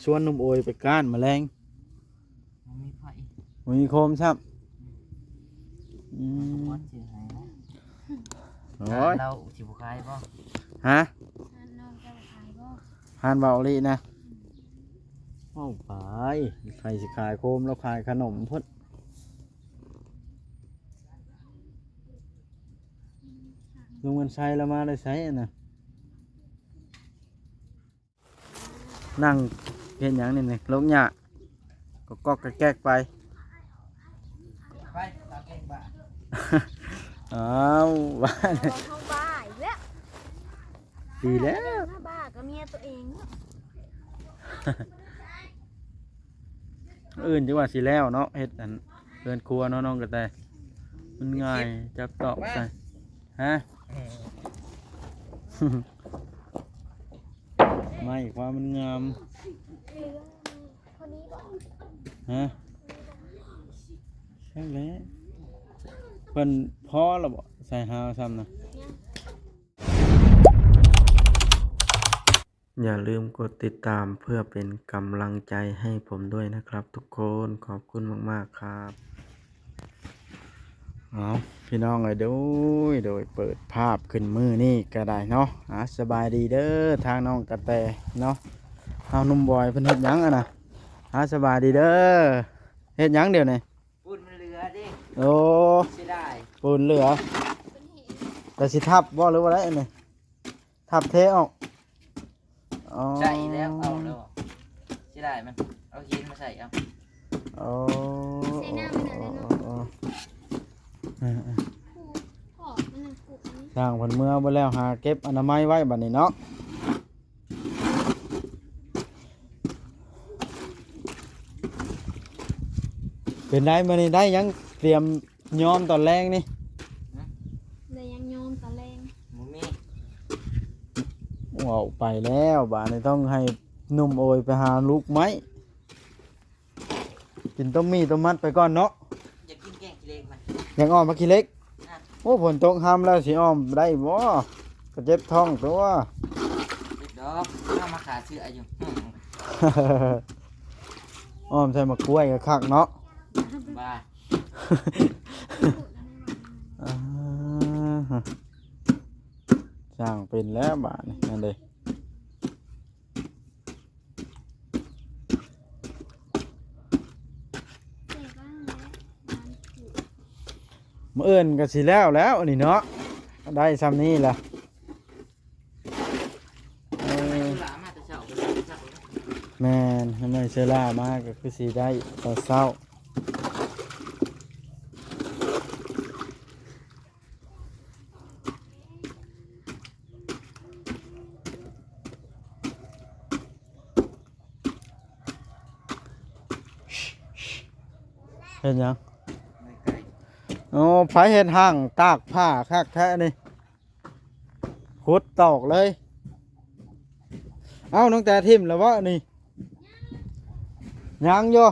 ຊວນໜຸ່ມໂອຍໄປກ້ານມະແລງ ບໍ່ມີໃຜ ບໍ່ມີໂຄມຊ້ຳ. ອືມ ບໍ່ມີຄົນຊື້ໃຫ້ນະ. ໂອ້ຍ ຮ້ານລາວຊິບໍ່ຂາຍບໍ່? ຮະ? ຮ້ານນ້ອງເຈົ້າຂາຍບໍ່? ຮ້ານເວົ້າອີ່ຫຼີນະ. ເວົ້າໄປ ໃຜຊິຂາຍໂຄມ ລາວຂາຍຂະໜົມພຸ້ນ. ລຸງເງິນໄຊລາວມາແຕ່ໃສຫັ້ນນະ? ນັ່ງເຮັດຫຍັງນີ້ ລົກຫຍ້າ ກອກໆແກກໆໄປ. ໄປ ຕາແກງບາດ. ອ້າວ ບ້າ ເຮົາບ້າອີກແລ້ວ. ດີແລ້ວ ເຮົາບ້າກັບເມຍຕົວເອງເນາະ. ມື້ອື່ນຈັ່ງວ່າຊິແລ້ວເນາະ ເຮັດອັນເຮືອນຄົວເນາະ ນ້ອງກະແຕ. ມັນງ່າຍ ຈັບຕອກໃສ່. ຮະ? ເອີ ໄມ້ຄວາມມັນງາມ. ຮະ? ຈັ່ງແຫຼະ ເພິ່ນພໍແລ້ວບໍ່? ໃສ່ຫາວຊ້ຳນະ. ຢ່າລືມກົດຕິດຕາມເພື່ອເປັນກຳລັງໃຈໃຫ້ຜົມດ້ວຍນະຄັບທຸກຄົນ. ຂອບຄຸນມາກໆຄັບ. ເອົາ ພີ່ນ້ອງເອີຍ ໂດຍ ໂດຍ ເປີດພາບຂຶ້ນມື້ນີ້ກະໄດ້ເນາະ. ອາ ສະບາຍດີເດີ ທາງນ້ອງກະແຕເນາະ. ເອົາ ໜຸ່ມບອຍເພິ່ນເຮັດຫຍັງຫັ້ນນະ? ອາ ສະບາຍດີເດີ ເຮັດຫຍັງດຽວນີ້? ປູນມັນເຫຼືອເດ້. ໂອ້ ເສຍດາຍ ປູນເຫຼືອ. ແຕ່ຊິທັບບໍ່ ຫຼືວ່າໄດ໋ອັນນີ້? ທັບເທອອກ. ອໍ ໃສ່ແລ້ວ ເອົາແລ້ວ ເສຍດາຍມັນ ເອົາຫີນມາໃສ່ເອົາ. ໂອ້ ໃສ່ນ້ຳມັນນັ້ນແຫຼະເນາະ. ເອີໆ ຂອບມັນນັ້ນຂອບມັນ. ຊ່າງເພິ່ນເມືອເບິດແລ້ວ ຫາເກັບອະນາໄມໄວ້ບັດນີ້ເນາະ. ເປັນໃດມື້ນີ້ ໄດ້ຫຍັງຕຽມ ຍອມຕອນແລງນີ້? ຮະ? ໄດ້ຫຍັງຍອມຕອນແລງ? ບໍ່ມີ. ເວົ້າໄປແລ້ວ ບາດນີ້ຕ້ອງໃຫ້ໜຸ່ມໂອຍໄປຫາລູກໄມ້ ກິນຕົ້ມໝີ່ຕົ້ມມັດໄປກ່ອນເນາະ. ຢາກກິນແກງຂີ້ເຫຼັກມັນ ຢາກອ້ອມຜັກຂີ້ເຫຼັກ. ໂອ້ ຝົນຕົກຮຳແລ້ວຊິອ້ອມໄດ້ບໍ່? ກະເຈັບທ້ອງຕົວະ. ເຈັບດອກ ເອົາມາຂ້າເຊື້ອຢູ່. ອ້ອມໃສ່ໝາກກ້ວຍກະຄັກເນາະ. ບ້າ ອ່າ ຊ່າງເປັນແລ້ວບາດນີ້ ນັ້ນເດ້. ມື້ອື່ນກະຊິແລ້ວແລ້ວນີ້ເນາະ ໄດ້ຊ່ຳນີ້ລະ. ເອີ ແມ່ນ ໃຫ້ໄມ້ເຊື້ອລາມາກະຄືຊິໄດ້ຕອນເຊົ້າ. ເຮັດຫຍັງ? ໂອ້ ໃຜເຮັດຫ້າງຕາກຜ້າຄັກແທ້ນີ້. ຂຸດຕອກເລີຍ. ເອົ້າ ນ້ອງແຕຖິ້ມແລ້ວບໍ່ນີ້? ຍັງຢູ່.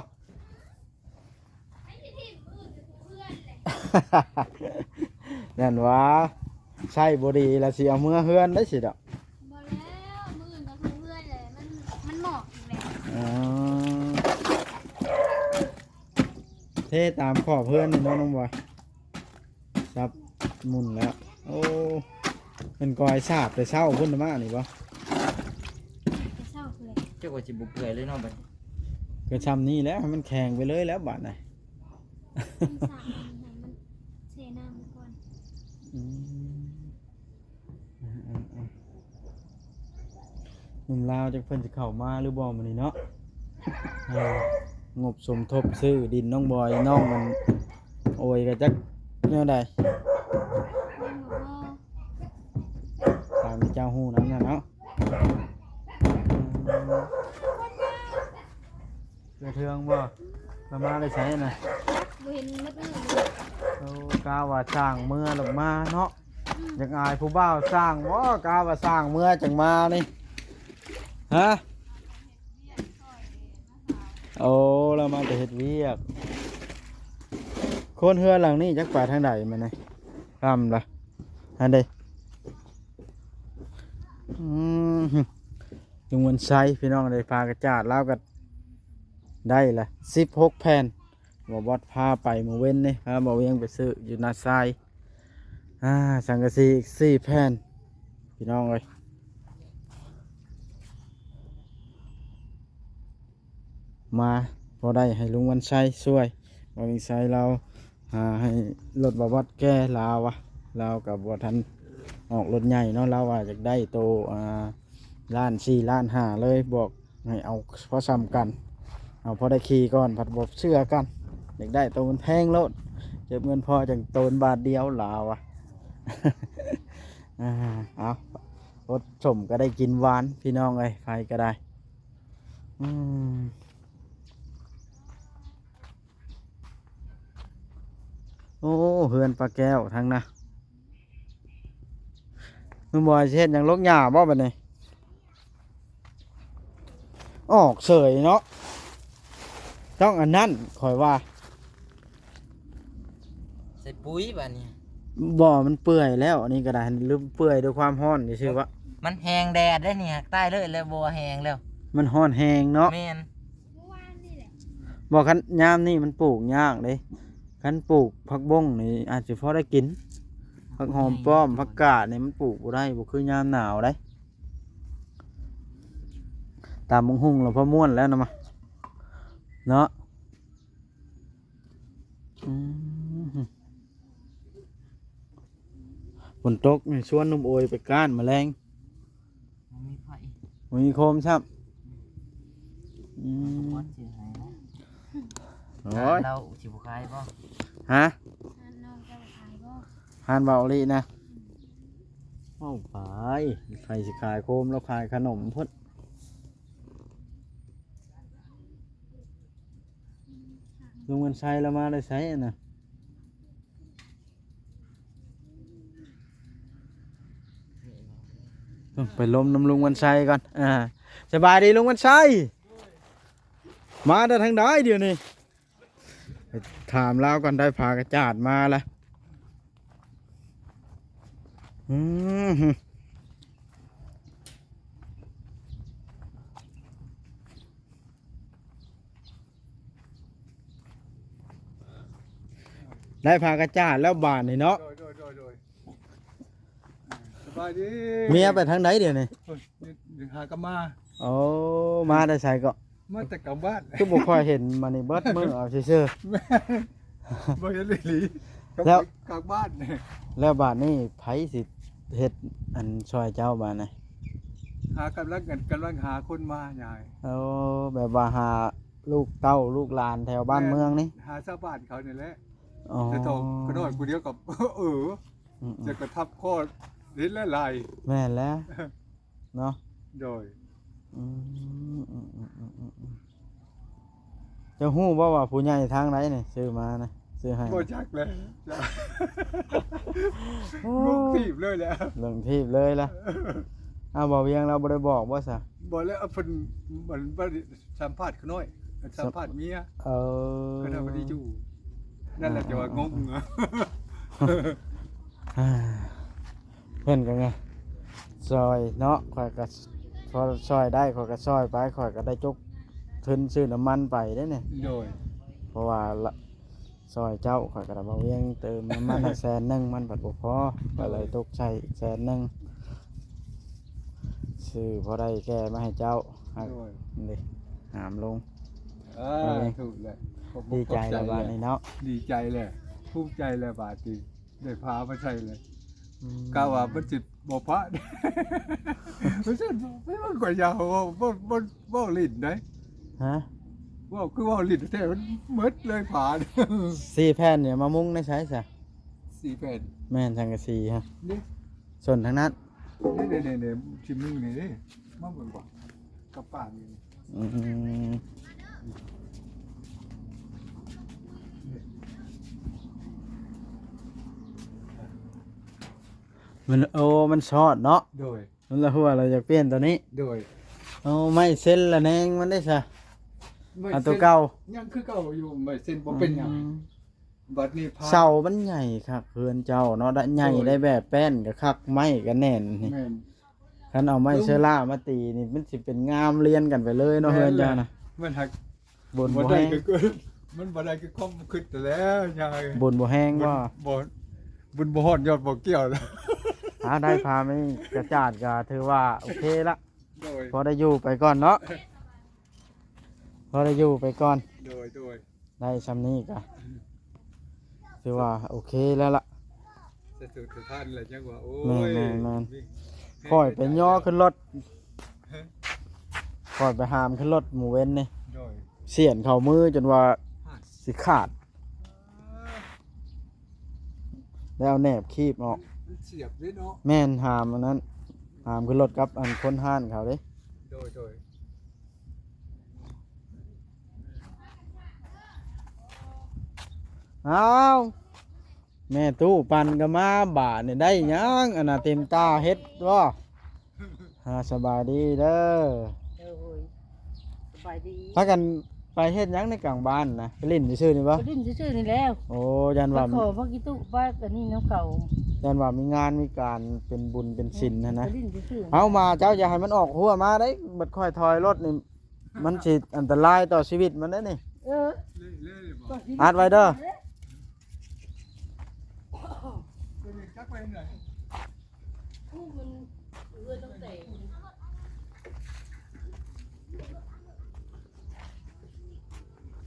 ນັ້ນຫວາ ໃຊ້ບໍ່ດີລະຊິເອົາເມືອເຮືອນໄດ້ຊິດອກ. ບໍ່ແລ້ວ ມື້ອື່ນກະຄືເຮືອນແຫຼະ ມັນ ມັນໝອກອີກແລ້ວ. ອໍ ເທຕາມຂອບເຮືອນນີ້ເນາະ ນ້ອງບອຍ. ສັບໝຸ່ນແລ້ວ. ໂອ້ ເພິ່ນກອຍສາບແຕ່ເຊົ້າພຸ້ນນະມານີ້ບໍ່? ແຕ່ເຊົ້າພຸ້ນແຫຼະ. ຈັກວ່າຊິບໍ່ເປື່ອຍເລີຍເນາະບັດນີ້. ກະຊ່ຳນີ້ແຫຼະ ໃຫ້ມັນແຂງໄປເລີຍແລ້ວບາດນະ. ມັນສາບໃຫ້ມັນແຊ່ນ້ຳໄວ້ກ່ອນ. ອືມ. ເອີໆໆ ໜຸ່ມລາວຈັກເພິ່ນຊິເຂົ້າມາຫຼືບໍ່ມື້ນີ້ເນາະ. ເອີ ງົບສົມທົບຊື້ດິນນ້ອງບອຍ ນ້ອງອັນໂອຍກະຈັກແນວໃດ ຍັງບໍ່ພໍ. ຖາມເຈົ້າຮູ້ນຳນັ້ນເນາະ. ເອື້ອຍເທືອງບໍ່? ລະມາແຕ່ໃສນະ? ບໍ່ເຫັນໝົດມື້. ໂອ້ ກະວ່າຊ່າງເມືອລະມາເນາະ. ອືມ ຢາກອາຍຜູ້ບ່າວຊ່າງບໍ່? ກະວ່າຊ່າງເມືອຈັ່ງມານີ້. ຮະ? ໂອ້ ລະມາແຕ່ເຮັດວຽກ. ຄົນເຮືອນຫຼັງນີ້ຈັກໄປທາງໃດມານີ້ ຄ່ຳລະ. ຫັ້ນເດ້. ອືມ. ລຸງວັນໄຊ ພີ່ນ້ອງ ໄດ້ຜ້າກະຈາດລາວກໍໄດ້ລະສິບຫົກແຜ່ນ. ບ່າວບອດພາໄປມື້ເວັນນີ້ ພາບ່າວວຽງໄປຊື້ຢູ່ນາຊາຍ. ອ່າ ສັງກະສີອີກສີ່ແຜ່ນ ພີ່ນ້ອງເອີຍ. ມາພໍໄດ້ໃຫ້ລຸງວັນໄຊຊ່ວຍ. ບ່າວວິໄຊລາວຫາໃຫ້ລົດບ່າວບອດແກ່ ລາວວ່າ ລາວກໍບໍ່ທັນອອກລົດໃຫຍ່ເນາະ ລາວວ່າຢາກໄດ້ໂຕ ອ່າ ລ້ານສີ່ລ້ານຫ້າເລີຍ ບອກໃຫ້ເອົາພໍຊ່ຳກັນ ເອົາພໍໄດ້ຂີ່ກ່ອນ ພັດບໍ່ເຊື່ອກັນ ຢາກໄດ້ໂຕມັນແພງໂລດ ເກັບເງິນພໍຈັ່ງໂຕນບາດດຽວ ລາວວ່າ. ອ່າ ເອົາ ອົດສົມກໍໄດ້ກິນຫວານ ພີ່ນ້ອງເອີຍ ໃຜກໍໄດ້. ອືມ ໂອ້ ເຮືອນປ້າແກ້ວທາງນະ. ລຸງບອຍຊິເຮັດຫຍັງ ລົກຫຍ້າບໍ່ບັດນີ້? ອອກເສີຍເນາະ ຕ້ອງອັນນັ້ນ ຂ້ອຍວ່າ ໃສ່ປຸ໋ຍບາດນີ້. ບໍ່ ມັນເປື່ອຍແລ້ວ ອັນນີ້ກໍໄດ້ ຫຼືເປື່ອຍດ້ວຍຄວາມຮ້ອນຊື່ໆວະ? ມັນແຮງແດດເດ້ນີ້ ຫາກຕາຍເລີຍແລ້ວ ບໍ່ແຮງແລ້ວ ມັນຮ້ອນແຮງເນາະ. ແມ່ນ ບໍ່ ຄັນຍາມນີ້ມັນປູກຍາກເດ້ ຄັນປູກຜັກບົ້ງນີ້ອາດຊິພໍໄດ້ກິນ ຜັກຫອມປ້ອມ ຜັກກາດນີ້ມັນປູກບໍ່ໄດ້ ບໍ່ຄືຍາມໜາວໃດ. ຕຳບັກຫຸ່ງແລ້ວພໍມ່ວນແລ້ວນະມະ ເນາະ. ອືມ ຝົນຕົກນີ້ຊວນໜຸ່ມໂອຍໄປກ້ານມະແລງ ບໍ່ມີໄຟ ບໍ່ມີໂຄມຊ້ຳ. ອືມ ມັນກໍບໍ່ຊິໃຫ້ນະ ໂອ້ຍ ຮ້ານເຮົາຊິບໍ່ຂາຍບໍ່? ຮະ? ຮ້ານນ້ອງເຈົ້າຂາຍບໍ່? ຮ້ານເວົ້າອີ່ຫຼີນະ ເວົ້າໄປ ໃຜຊິຂາຍໂຄມ ລາວຂາຍຂະໜົມພຸ້ນ. ລຸງວັນໄຊລາວມາແຕ່ໃສຫັ້ນນະ? ໄປລົມນຳລຸງວັນໄຊກ່ອນ. ອ່າ ສະບາຍດີລຸງວັນໄຊ ມາແຕ່ທາງໃດດຽວນີ້? ໄປຖາມລາວກ່ອນ ໄດ້ຜ້າກະຈາດມາລະ. ອືມ ໄດ້ຜ້າກະຈາດແລ້ວບາດນີ້ເນາະ. ໂດຍ ໂດຍ ໂດຍ ໂດຍ ສະບາຍດີ. ເມຍໄປທາງໃດດຽວນີ້? ໂອ້ຍ ຫາກັບມາ. ໂອ້ ມາແຕ່ໃສເກາະ? ມາແຕ່ກາງບ້ານ. ຄືບໍ່ຄ່ອຍເຫັນມານີ້ ເບິດມື້ເອົາຊື່ໆ. ແມ່ນ ບໍ່ເຫັນອີ່ຫຼີ. ແລ້ວ ກັບໄປກາງບ້ານ. ແລ້ວບາດນີ້ໃຜຊິເຮັດອັນຊ່ອຍເຈົ້າບາດນີ້? ຫາກຳລັງກັນ ກຳລັງຫາຄົນມາຍາຍ. ໂອ້ ແບບວ່າຫາລູກເຕົ້າລູກຫຼານແຖວບ້ານເມືອງນີ້? ແມ່ນ ຫາຊາວບ້ານເຂົານີ້ແຫຼະ. ອໍ ແຕ່ເທົ່າຂະນ້ອຍຜູ້ດຽວກໍ ເອີ ອືມໆ ຈະກະທັບຂໍ້ເຫັນຫຼາຍໆ. ແມ່ນແລ້ວເນາະ. ໂດຍ ອືມ ເຈົ້າຮູ້ບໍ່ວ່າຜູ້ໃຫຍ່ທາງໃດນີ້ຊື້ມານະ ຊື້ໃຫ້? ບໍ່ຈັກແຫຼະ ໂອ້ ງງທີບເລີຍແຫຼະ ງງທີບເລີຍລະ. ອ້າວ ບ່າວວຽງລາວບໍ່ໄດ້ບອກບໍ່ຊະ? ບໍ່ແລ້ວ ເພິ່ນ ມັນບໍ່ໄດ້ສຳພາດຂະນ້ອຍ ສຳພາດເມຍ. ເອີ ຂະນ້ອຍບໍ່ໄດ້ຢູ່ ນັ້ນແຫຼະ ຈັ່ງວ່າງົງ. ເພິ່ນກໍງາມຊ່ອຍເນາະ ຂ້ອຍກໍພໍຊ່ອຍໄດ້ ຂ້ອຍກໍຊ່ອຍໄປ ຂ້ອຍກໍໄດ້ຈົກທຶນຊື້ນ້ຳມັນໄປເດ້ນີ້. ໂດຍ ເພາະວ່າ ຊ່ອຍເຈົ້າ ຂ້ອຍກໍໄດ້ ບ່າວວຽງເຕີມນ້ຳມັນໃຫ້ແສນໜຶ່ງ ມັນພັດບໍ່ພໍ ກໍເລີຍຕົກໃສ່ອີກແສນໜຶ່ງ ຊື້ພໍໄດ້ແກ່ມາໃຫ້ເຈົ້າ. ໂດຍ ນີ້ ຫາມລົງ. ເອີ ເອີ ຖືກແລ້ວ ຂອບ ດີໃຈແລ້ວບາດນີ້ເນາະ. ດີໃຈແລ້ວ ພູມໃຈແລ້ວບາດນີ້ ໄດ້ຜ້າມາໃສ່ແລ້ວ. ອືມ ກະວ່າມັນຊິບໍ່ພາດ ມັນຊິ ມັນກໍຢ່າເວົ້າ ບໍ່ ບໍ່ ເວົ້າຫຼິ້ນໄດ໋. ຮະ? ເວົ້າຄືເວົ້າຫຼິ້ນແທ້ ມັນໝົດເລີຍຜ້າ. ສີ່ແຜ່ນນີ້ມາມຸງໃນໃສຊະ? ສີ່ແຜ່ນ ແມ່ນ ສັງກະສີຮະ ນີ້ ສົ້ນທາງນັ້ນ. ນີ້ໆໆ ຊິມຸງນີ້ເດ້ ມາເບິ່ງກ່ອນ ກັບປ້ານີ້. ອືມ ມັນ ໂອ້ ມັນຊອດເນາະ. ໂດຍ ມັນລະຮົ່ວ ລະຢາກປ່ຽນໂຕນີ້. ໂດຍ ເອົາໄມ້ເຊັນລະແນງມັນໄດ້ຊະ? ໄມ້ ເອົາໂຕເກົ່າ ຍັງຄືເກົ່າຢູ່ ໄມ້ເຊັນບໍ່ເປັນຫຍັງ. ອືມ ບັດນີ້ພາ ເສົາມັນໃຫຍ່ຄັກເຮືອນເຈົ້າເນາະ ໄດ້ໃຫຍ່ ໂດຍ ໄດ້ແບບແປ້ນກໍຄັກ ໄມ້ກໍແໜ້ນນີ້. ແມ່ນ ຄັນເອົາໄມ້ເຊື້ອລາມາຕີນີ້ ມັນຊິເປັນງາມລຽນກັນໄປເລີຍເນາະ ເຮືອນເຈົ້ານະ. ມັນຫາກ ບຸນບໍ່ແຮງ ມັນບໍ່ໄດ້ຄື ມັນບໍ່ໄດ້ຄືຄວາມຄິດແລ້ວຍາຍ. ບຸນບໍ່ແຮງບໍ່? ບໍ່ ບຸນບໍ່ຮອດຍອດບໍ່ກ່ຽວແລ້ວ. ຫາໄດ້ພາມີກະຈາດກະຖືວ່າໂອເຄລະ. ໂດຍ ພໍໄດ້ຢູ່ໄປກ່ອນເນາະ ພໍໄດ້ຢູ່ໄປກ່ອນ. ໂດຍ ໂດຍ ໄດ້ຊ່ຳນີ້ກະຖືວ່າໂອເຄແລ້ວລະ. ສະດຸດສະທ້ານແລ້ວຈັ່ງວ່າ ໂອ້ຍ ແມ່ນໆໆ. ຂ້ອອຍໄປຍໍຂຶ້ນລົດ ຂ້ອຍໄປຫາມຂຶ້ນລົດມື້ເວັນນີ້ ໂດຍ ສຽນເຂົ້າມືຈົນວ່າຊິຂາດ ແລ້ວແນບຄີບອອກ ມັນສຽບເດ້ເນາະ. ແມ່ນ ຫາມອັນນັ້ນ ຫາມຂຶ້ນລົດກັບອັນຄົນຮ້ານເຂົາເດ້. ໂດຍ ໂດຍ. ອ້າວ ແມ່ຕູ້ປັ່ນກໍມາບາດນີ້ ໄດ້ຫຍັງອັນນ່າ ເຕັມຕາເຮັດບໍ່? ອ່າ ສະບາຍດີເດີ. ໂດຍ ສະບາຍດີ. ພາກັນໄປເຮັດຫຍັງໃນກາງບ້ານນະ? ໄປຫຼິ້ນຊື່ໆນີ້ບໍ່? ໄປຫຼິ້ນຊື່ໆນີ້ແຫຼະ. ໂອ້ ຢ້ານວ່າ ໄປຂໍພັກກິຕຸໄປອັນນີ້ນຳເຂົາ. ຢ້ານວ່າມີງານມີການເປັນບຸນເປັນສິນຫັ້ນນະ. ໄປຫຼິ້ນຊື່ໆ. ເອົາ ມາເຈົ້າຢ່າໃຫ້ມັນອອກຮົ້ວມາເດ້ ບັດຂ້ອຍຖອຍລົດນີ້ ມັນຊິອັນຕະລາຍຕໍ່ຊີວິດມັນເດ້ນີ້. ເອີ ອັດໄວ້ເດີ.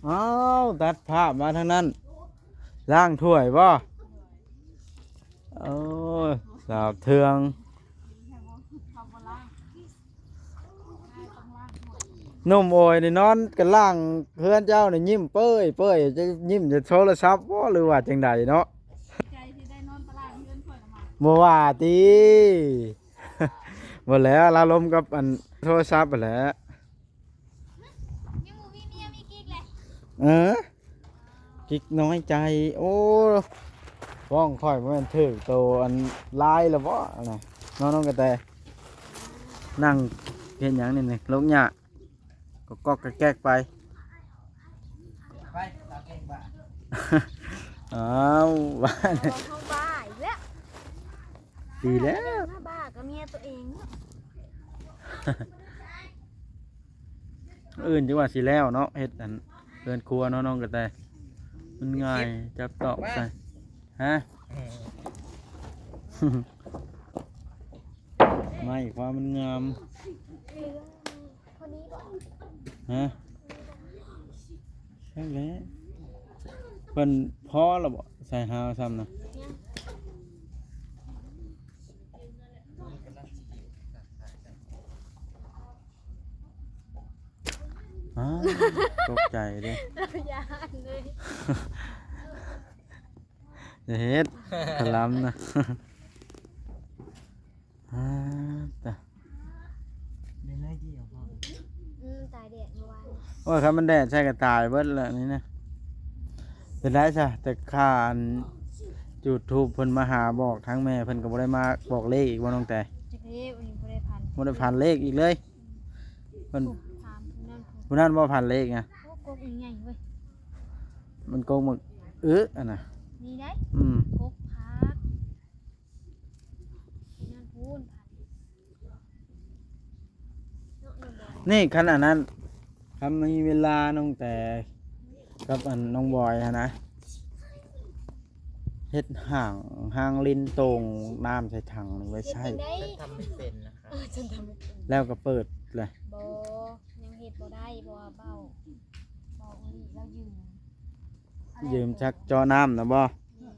ອ້າວ ຕັດພາບມາທາງນັ້ນ ລ້າງຖ້ວຍບໍ່? ໂອ້ຍ ສາວເທືອງ ໜຸ່ມໂອຍນີ້ນອນກະລ່າງເຮືອນເຈົ້ານີ້ ຍິ້ມເປີ້ຍໆ ຈະຍິ້ມຈະໂທລະສັບບໍ່ ຫຼືວ່າຈັ່ງໃດເນາະ? ບໍ່ວ່າຕິ. ບໍ່ແລ້ວ ລາວລົມກັບອັນໂທລະສັບຫັ້ນແຫຼະ. ຍັງບໍ່ມີເມຍມີກິກເລີຍ. ເອີ ກິກນ້ອຍໃຈ. ໂອ້ ຟ້ອງຂ້ອຍບໍ່ແມ່ນຖືກໂຕອັນລາຍລະບໍ່ນະ ນ້ອງກະແຕ. ນັ່ງເຮັດຫຍັງນີ້ ລົກຫຍ້າ ກອກໆແກກໆໄປ. ໄປ ລາວເກັ່ງບ້າ. ອ້າວ ບ້າ ເຮົາບ້າອີກແລ້ວ. ດີແລ້ວ ເຮົາບ້າກັບເມຍຕົວເອງເນາະ. ມື້ອື່ນຈັ່ງວ່າຊິແລ້ວເນາະ ເຮັດອັນເຮືອນຄົວເນາະ ນ້ອງກະແຕ. ມັນງ່າຍ ຈັບຕອກໃສ່. ຮະ? ໄມ້ຄວາມມັນງາມ. ຮະ? ຈັ່ງແຫຼະ. ເພິ່ນພໍແລ້ວບໍ່? ໃສ່ຫາວຊ້ຳນະ. ອ້າວ ຕົກໃຈເດ້. ລາວຢ້ານເລີຍ. ຢ່າເຮັດ ຂະລຳນະ. ອາ ຕາຍ. ອືມ ຕາຍແດດເມື່ອວານ. ໂອ້ຍ ຄັນມັນແດດໃສ່ກໍຕາຍເບິດແຫຼະນີ້ນະ. ເປັນໄດຊະ? ແຕ່ຂ້າອັນ YouTube ເພິ່ນມາຫາບອກທາງແມ່ ເພິ່ນກໍບໍ່ໄດ້ມາບອກເລກອີກບໍ່ ນ້ອງແຕ? ຈັກແລ້ວ ອັນນີ້ບໍ່ໄດ້ພັນ ບໍ່ໄດ້ພັນເລກອີກເລີຍ. ອືມ ເພິ່ນ ຜູ້ນັ້ນ ຜູ້ນັ້ນບໍ່ພັນເລກນະ? ໂອ້ ກົກໃຫຍ່ເວີຍ. ມັນກົກໝາກອຶອັນນະ. ນີ້ໄດ໋. ອືມ ກົກຜັກ. ນັ້ນພຸ້ນ ນີ້ ຄັນອັນນັ້ນ ຄັນມີເວລາ ນ້ອງແຕກັບອັນນ້ອງບອຍຫັ້ນນະ ເຮັດຮ່າງ ຮ່າງລິນໂຕ່ງນ້ຳໃສ່ຖັງນີ້ໄວ້ໃຊ້. ເຮັດຈັ່ງໃດ? ทำไม่เป็นนะครับ. ເອີ ເພິ່ນທຳບໍ່ເປັນ. ແລ້ວກໍເປີດເລີຍ. ບໍ່ ຍັງເຮັດບໍ່ໄດ້ ເພາະວ່າເບົາ ເບົາອີ່ຫຼີ ລາວຢືມ ຢືມຈັກເຈາະນ້ຳນະບໍ່? ແມ່ນ.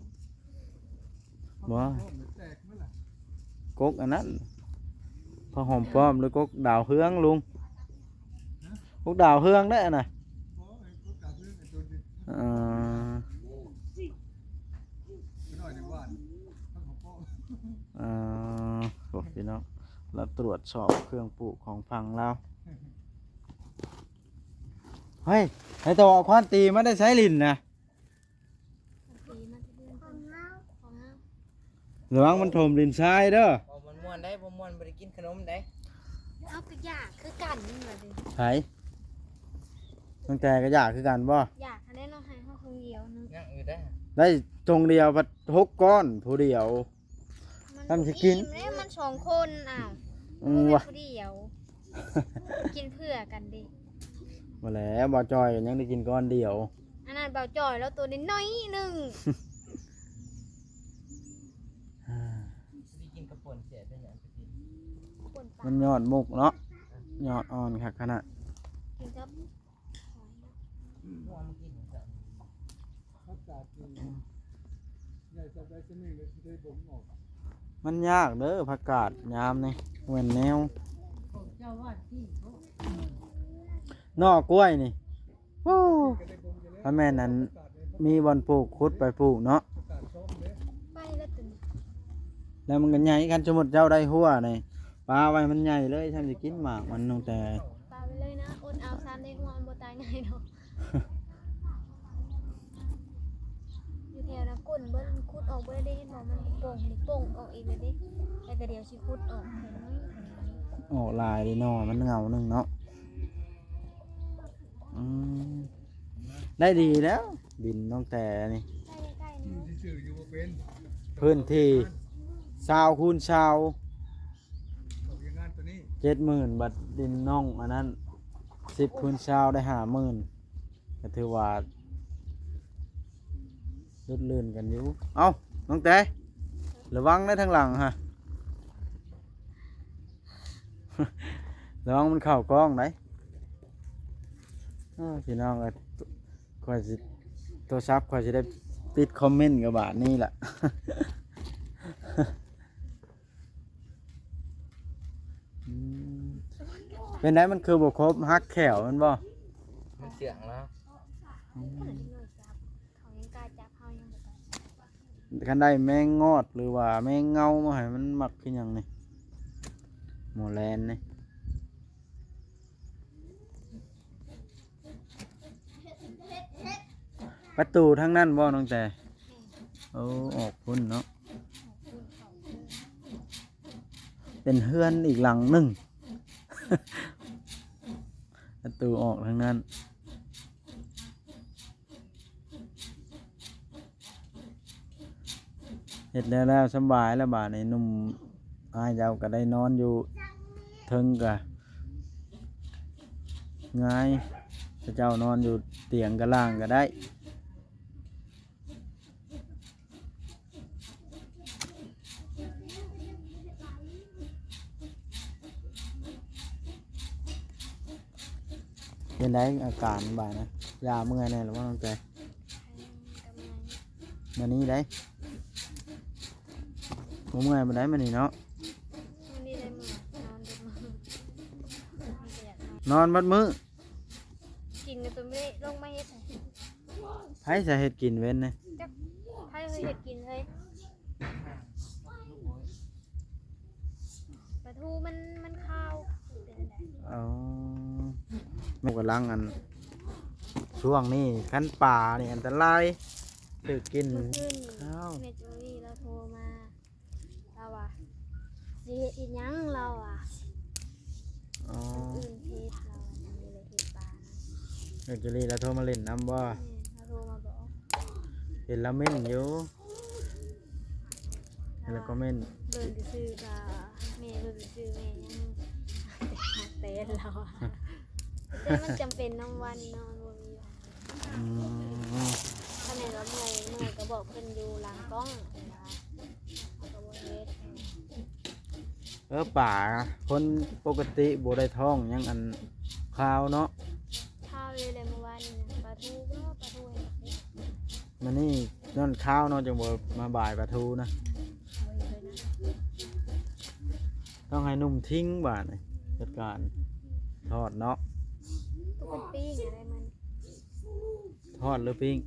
ບໍ່ ກົກອັນນັ້ນ ຜ້າຫົມປ້ອມ ຫຼື ກົກດາວເຮືອງລຸງ? ກົກດາວເຮືອງເດ້ອັນນະ. ເອີ ເອີ ໂອ້ ພີ່ນ້ອງ ລາວຕວດສອບເຄື່ອງປູກຂອງຝັ່ງລາວ. ເຮີ້ຍ ໃຫ້ໂຕເອົາຄ້ອນຕີມາແຕ່ໃສຫຼິ້ນນະ? ລະວັງມັນຖົມດິນຊາຍເດີ. ບໍ່ມ່ວນໆໄດ໋ ບໍ່ມ່ວນບໍ່ໄດ້ກິນຂະໜົມໄດ໋. ເຮົາກໍຢາກຄືກັນວ່າຕິ. ໃຜ? ຕັ້ງແຕ່ກໍຢາກຄືກັນບໍ່? ຢາກຫັ້ນແຫຼະເນາະ ໃຫ້ເຮົາຖົງດຽວໜຶ່ງ. ຍັງຢູ່ໄດ໋. ໄດ້ຖົງດຽວພັດຫົກກ້ອນຜູ້ດຽວ. ມັນ ມັນຊິກິນ ບໍ່ອີ່ມເດ້ ມັນສອງຄົນ. ອ້າວ ອືມ ບໍ່ແມ່ນຜູ້ດຽວ ກິນເພື່ອກັນເດ້. ບໍ່ແຫຼະ ບ່າວຈ່ອຍກໍຍັງໄດ້ກິນກ້ອນດຽວ. ອັນນັ້ນບ່າວຈ່ອຍລາວໂຕນ້ອຍໆໜຶ່ງ. ໄດ້ກິນກະປົ່ນແຊບເດ້ຫຍັງກະຕິ ປ່ນປາ ມັນຍອດມຸກເນາະ ຍອດອ່ອນຄັກຂະໜາດ. ກິນກັບ ອືມ ຜັກກາດນີ້ ໃຫຍ່ສ່ຳໃດສ່ຳນີ້ ແລ້ວຊິໄດ້ບົ່ມອອກ. ມັນຍາກເດີ ຜັກກາດຍາມນີ້ ແມ່ນແນວ ໜໍ່ກ້ວຍນີ້ ໂອ້ ຖ້າແມ່ນອັນ ມີບ່ອນປູກ ຂຸດໄປປູກເນາະ. ໄປແລ້ວຕົວນີ້ ແລ້ວມັນກໍໃຫຍ່ ຄັນສົມມຸດເຈົ້າໄດ້ຫົວນີ້ ປາໄວ້ມັນໃຫຍ່ເລີຍ ຊ່ຳຊິກິນໝາກມັນ ນ້ອງແຕ່ ປາໄປເລີຍນະ ອົດເອົາ ຊາມໄດ້ຫົວມັນບໍ່ຕາຍງ່າຍດອກ. ຢູ່ແຖວນະກົ້ນເບິ່ງ ຂຸດອອກເບິ່ງໄດ້ ເຫັນບໍ່ ມັນປ່ອງນີ້ ປ່ອງອອກອີກແລ້ວເດ້ ແລ້ວກໍດຽວຊິຂຸດອອກ ອອກຫຼາຍເດ້ເນາະ ມັນເຫງົາໜຶ່ງເນາະ. ອືມ ໄດ້ດີແລ້ວ ດິນນ້ອງແຕ່ນີ້ ໃກ້ໆນີ້ ພື້ນທີ່ຊາວຄູນຊາວ ເຈັດໝື່ນ ບາດດິນນ້ອງອັນນັ້ນ ສິບຄູນຊາວ ໄດ້ຫ້າໝື່ນ ກໍຖືວ່າຫຼຸດລື່ນກັນຢູ່. ເອົ້າ ນ້ອງແຕ ລະວັງໃນທາງຫຼັງຫັ້ນ ລະວັງມັນເຂົ້າກ້ອງໄດ໋. ເອີ ພີ່ນ້ອງເອີຍ ຂ້ອຍຊິ ໂທລະສັບຂ້ອຍຊິໄດ້ປິດຄອມເມັນກັບບາດນີ້ລະ. ອືມ ເປັນໄດ ມັນຄືບໍ່ຄົບ ຫັກແຂ້ວແມ່ນບໍ່? ມັນສ່ຽງແລ້ວ. ອືມ ເຂົາຍັງກ້າຈັບ ເຮົາຍັງບໍ່ກ້າຈັບ. ຄັນໄດ້ແມງງອດ ຫຼືວ່າແມງເງົາມາໃຫ້ ມັນມັກຄືຫຍັງນີ້ ໝໍແລນນີ້. ປະຕູທາງນັ້ນບໍ່ນ້ອງແຕ? ໂອ້ ອອກພຸ້ນເນາະ ເປັນເຮືອນອີກຫຼັງໜຶ່ງ ປະຕູອອກທາງນັ້ນ. ເຮັດແລ້ວໆ ສຳບາຍແລ້ວບາດນີ້ ໜຸ່ມອ້າຍເຈົ້າກໍໄດ້ນອນຢູ່ເທິງກະງ່າຍ ເຈົ້ານອນຢູ່ຕຽງກະລ່າງກໍໄດ້. ເປັນໃດອາການບາດນະ? ຢ່າເມື່ອຍແດ່ລະບໍ່ນ້ອງແຕ? ອືມ ກໍເມື່ອຍຢູ່ ມື້ນີ້ໄດ໋ ບໍ່ເມື່ອຍປານໃດມື້ນີ້ເນາະ? ມື້ນີ້ໄດ້ເມື່ອຍ ນອນເບິດມື້ ນອນເບິດມື້ ກິນກໍຕົວເລະ ລົງມາເຮັດໃຫ້ ໃຜສາເຮັດກິນເວັນນີ້? ຈັກໃຜເຮັດກິນເຮີ້ຍ? ປາທູມັນ ມັນຄາວ ເປັນຈັ່ງໃດ? ອໍ ແມ່ນກຳລັງອັນ ຊ່ວງນີ້ຄັນປານີ້ອັນຕະລາຍ ຖືກກິນ ມື້ຄືນນີ້ ຄາວ ແມ່ຈູລີລາວໂທມາ ລາວວ່າ ຊິເຮັດອີ່ຫຍັງ ລາວວ່າ. ອໍ ມື້ອື່ນເຮັດ ລາວວ່າ ຍັງບໍ່ໄດ້ເຮັດປານະ. ແມ່ຈູລີລາວໂທມາຫຼິ້ນນຳບໍ່? ແມ່ນ ລາວໂທມາບອກ ເຫັນລາວເມັ້ນຢູ່ ແລ້ວກໍເມັ້ນ ເບິ່ງຊື່ໆ ກໍແມ່ເບິ່ງຊື່ໆ ແມ່ຍັງ ແຕ່ລາວວ່າ ແຕ່ມັນຈຳເປັນນຳວັນເນາະ ມັນບໍ່ມີ ອືມ ຖ້າແມ່ນວ່າເມື່ອຍ ເມື່ອຍກໍບອກເພິ່ນຢູ່ຫຼັງກ້ອງ ເພິ່ນວ່າ ເຮົາກໍບໍ່ເຮັດ. ເອີ ປາ ຄົນປົກກະຕິບໍ່ໄດ້ທ້ອງຫຍັງອັນຄາວເນາະ ຄາວຢູ່ແຫຼະ ມື້ວານນີ້ນະ ປາທູບໍ່ ປາທູໃຫ້ເຮັດ ມື້ນີ້ຍ້ອນຄາວເນາະ ຈຶ່ງບໍ່ມາບາຍປາທູນະ ບໍ່ເຮັດເລີຍນະ ຕ້ອງໃຫ້ໜຸ່ມທິງບາດນີ້ ຈັດການທອດເນາະ ຕ້ອງເປັນປີ້ງອະໄລມັນ ທອດຫຼືປີ້ງ? ປີ້ງ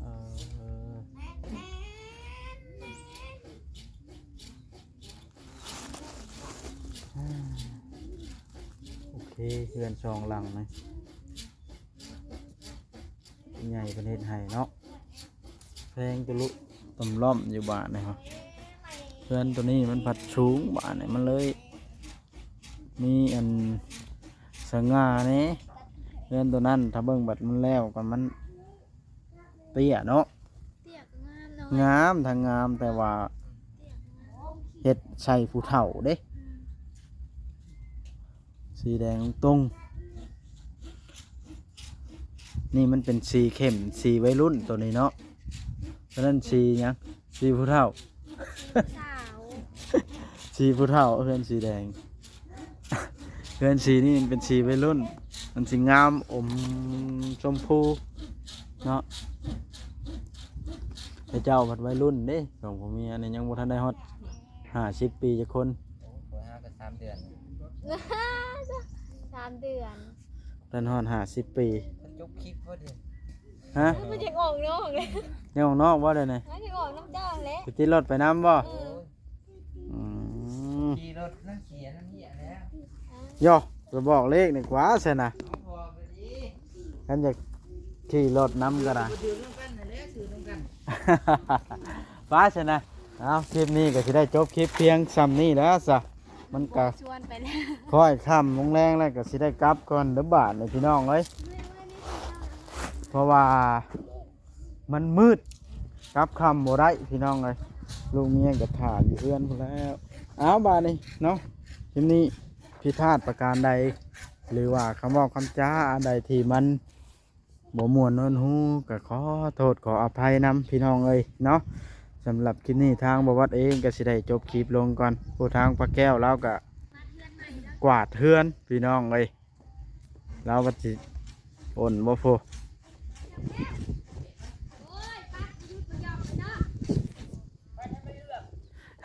ເອີ ໂອເຄ ເຮືອນສອງຫຼັງນີ້ ໃຫຍ່ເພິ່ນເຮັດໃຫ້ເນາະ ແພງຕະລຸຕ່ຳລ້ອມຢູ່ບາດນີ້ ເຮືອນໂຕນີ້ມັນພັດສູງ ບາດນີ້ມັນເລີຍ ມີອັນສະຫງ່າແດ່ ເຮືອນໂຕນັ້ນ ຖ້າເບິ່ງບັດມັນແລ້ວກໍມັນເຕ້ຍເນາະ ເຕ້ຍກໍງາມເນາະ ງາມ ທັງງາມ ແຕ່ວ່າ ເຕ້ຍກໍງາມ ເຮັດໃສ່ຜູ້ເຖົ້າເດ້ ອືມ ສີແດງຕົງ. ນີ້ມັນເປັນສີເຂັ້ມ ສີໄວລຸ້ນໂຕນີ້ເນາະ. ໂຕນັ້ນສີຫຍັງ? ສີຜູ້ເຖົ້າ. ສາວ ສີຜູ້ເຖົ້າ ເຮືອນສີແດງ. ເຮືອນສີນີ້ມັນເປັນສີໄວລຸ້ນ ມັນຊິງາມ ອົມຊົມພູເນາະ. ແຕ່ເຈົ້າພັດໄວລຸ້ນເດ້ ສອງຜົວເມຍນີ້ຍັງບໍ່ທັນໄດ້ຮອດຫ້າສິບປີຈັກຄົນ. ໂອ້ຍ ຜົວຫາກໍສາມເດືອນ ສາມເດືອນ ທັນຮອດຫ້າສິບປີ. ມັນຈົບຄລິບບໍ່ເດ? ຮະ? ມັນຍັງອອກນອກເລີຍ. ຍັງອອກນອກບໍ່ດຽວນີ້? ມັນຍັງອອກນຳເຈົ້າແຫຼະ. ຊິຕິດລົດໄປນຳບໍ່? ເອີ ອືມ ຂີ່ລົດນຳເສຍນຳເມຍແລ້ວ. ໂຢ ໄປບອກເລກນີ້ກວ່າຊັ້ນນະ. ຄັນຢາກຂີ່ລົດນຳກໍໄດ້ ໄປຊັ້ນນະ. ເອົາ ຄລິບນີ້ກໍຊິໄດ້ຈົບຄລິບພຽງຊ່ຳນີ້ແຫຼະຊະ. ມັນກໍ ຊວນໄປແລ້ວ ຄ່ອຍຄ່ຳລົງແລງແລ້ວ ກໍຊິໄດ້ກັບກ່ອນເດີບາດນີ້ພີ່ນ້ອງເອີຍ. ເພາະວ່າມັນມືດ ກັບຄ່ຳບໍ່ໄດ້ພີ່ນ້ອງເອີຍ. ລູກເມຍກໍຖ້າຢູ່ເຮືອນພຸ້ນແລ້ວ. ເອົາ ບາດນີ້ເນາະ ຄລິບນີ້ຜິດພາດປະການໃດ ຫຼືວ່າຄຳເວົ້າຄຳຈາອັນໃດທີ່ມັນບໍ່ມ່ວນນວນຫູ ກໍຂໍໂທດຂໍອະໄພນຳພີ່ນ້ອງເອີຍເນາະ. ສຳລັບຄລິບນີ້ທາງບ່າວວັດເອງກໍຊິໄດ້ຈົບຄລິບລົງກ່ອນ. ໂອ້ ທາງປ້າແກ້ວລາວກໍກວາດເຮືອນພີ່ນ້ອງເອີຍ. ລາວວ່າຊິອົນບໍ່ພຸ້ນ.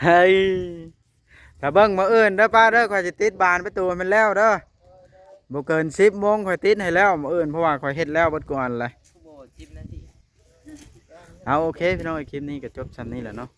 ເຮີ້ຍ ຖ້າເບິ່ງມື້ອື່ນເດີປ້າເດີ ຂ້ອຍຊິຕິດບານປະຕູໃຫ້ມັນແລ້ວເດີ. ບໍ່ເກີນສິບໂມງຂ້ອຍຕິດໃຫ້ແລ້ວມື້ອື່ນ ເພາະວ່າຂ້ອຍເຮັດແລ້ວເບິດກວ່າຫັ້ນແຫຼະ. ຄືບໍ່ສິບນາທີ. ເອົາ ໂອເຄພີ່ນ້ອງເອີຍ ຄລິບນີ້ກໍຈົບຊ່ຳນີ້ແຫຼະເນາະ.